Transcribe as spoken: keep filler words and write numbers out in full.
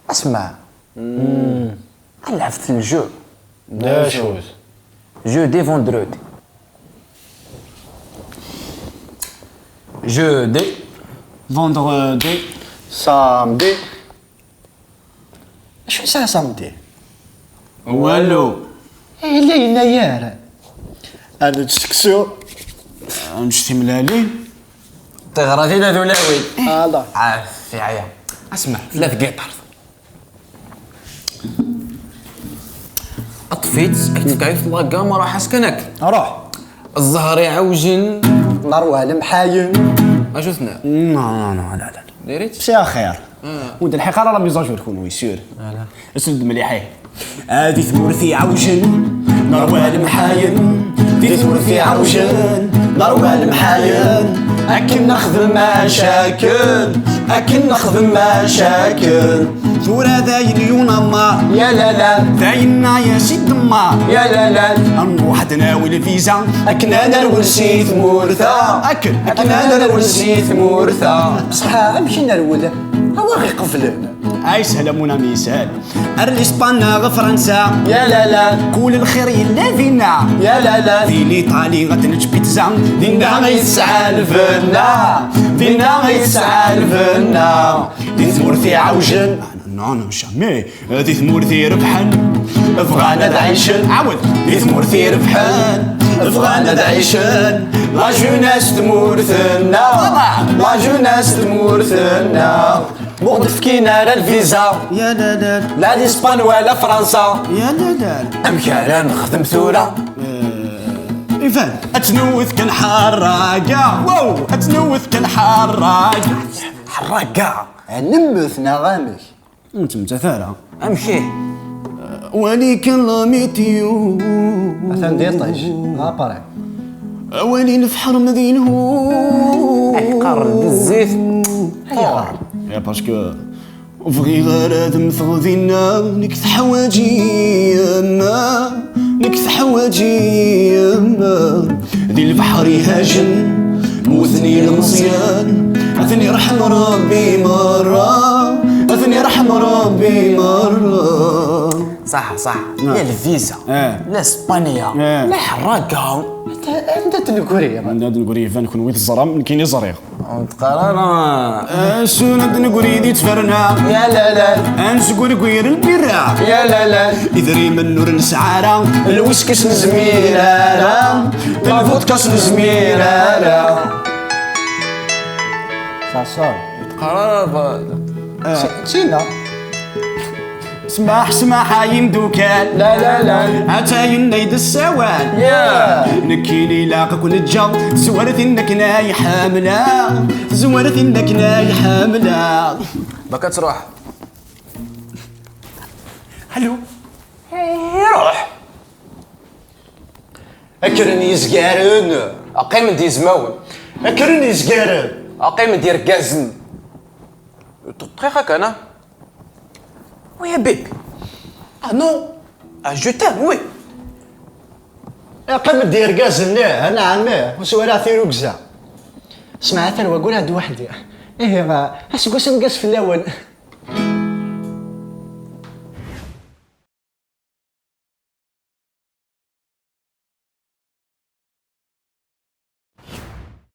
Asma. Lɛebd n jeu. D acu-t? Jeudi, vendredi. Jeudi. Vendredi. Samedi. Acu yesɛa samedi? Walu. Eh, la yenna-yar. Ad nečč seksu. Ad nečč timellalin. Tiɣratin ad ulawin. Ala. Ɛaf, yeɛya. Asma, tella tgiṭart. Ṭṭef-itt, ad tefk-it laga, ma ruḥ-as kan akken. Ruḥ. Zzher iɛewjen. Lerwa lemḥayen. Acu tenna? Non, non, non, la, la. Diri-tt? C'est axir. Ah. Ur d-lḥiq ara la mise à jour kunwi, sûr. Ala. Sel-d mliḥ, ih. Ah, di tmurt iɛewjen, nerwa lemḥayen. Di tmurt iɛewjen, nerwa lemḥayen. Akken nexdem acakken, akken nexdem acakken. Tura dayen yunama, ya la la. Dayen nɛya si ddemma, ya la la. Nruḥ ad nawi lviza, akken ad nerwel si tmurt-a. Akken, akken ad nerwel si tmurt-a. Ṣṣeḥ, amek i nerwel? Awa ɣ-iqeblen? Ay sahel a mon ami, sahel. Ar Lispan neɣ Fransa. Ya la la. Kul lxir yella dinna. Ya la la. Di l'Italie ad nečč pizza. Dinna i tesɛa lbenna. Dinna i tesɛa lbenna. Di tmurt iɛewjen. Non, non, jamais. Di tmurt irebḥen. Bɣan ad ɛicen. Ɛawed. Di tmurt irebḥen. Bɣan ad ɛicen. La jeunesse tmurt-nneɣ. La jeunesse tmurt-nneɣ. Ur ɣ-d-fkin ara lviza. Ya la la. La Lispan wala Fransa. Ya la la. Amek ara nexdem tura? Eh, iban. Ad tnewwet kan ḥerraga. Wow, ad tnewwet kan ḥerraga. Ḥerraga. Ad nemmet neɣ amek? Ur ttmettat ara. Amek ih? Wali kan la météo. Atan d iṭij. Après. Awali lefḥer ma d ilhu. Ay, qqaren di zzit. Ayɣer? Ya, parce que ur bɣiɣ ara ad mmteɣ dinna, nekk teḥwaǧ-iyi yemma, nekk teḥwaǧ-iyi yemma. Di lebḥer ihajen, mmuten yilmeẓyen, ad ten-irḥem Rebbi merra, ad ten-irḥem Rebbi merra. Ṣaḥ, ṣaḥ. Ah. La lviza, ah, la Spanya, ah, la ḥerraga. Anda, anda d-negri? Anda d-negri? Iban kunwi teẓram, nekkini ẓriɣ. Ur d-qqar ara. Asun ad d-negri di tferna. Ya la la. Ad nesgurgir lbirra. Ya la la. Idrimen ur nesɛi ara. Lwiski s nezmir ara. Lvodka s nezmir ara. Sasor. Ur d-qqar ara. Ah. Tina. Smaḥ, smaḥ, ay imdukal. La, la, la. Ata yenna-yi-d ssawal. Ya. Nekkini ilaq ad ken-ǧǧeɣ. Tezwar tin akken ay ḥemmleɣ. Tezwar tin akken ay ḥemmleɣ. Baka truḥ. Alo. Iruḥ. Akkren yizgaren. Qqimen-d yizmawen. Akkren yizgaren. Qqimen-d yergazen. Ṭṭixa kan, ah. Oui, a bébé. Ah non. Ah, je t'aime, oui. Qqim-d yergazen-nni, a nɛemmi, ur s-walaɣ tirugza. Smeɛ, atan wayyur-a d weḥdi. Ihi, aseggas ameggaz fell-awen.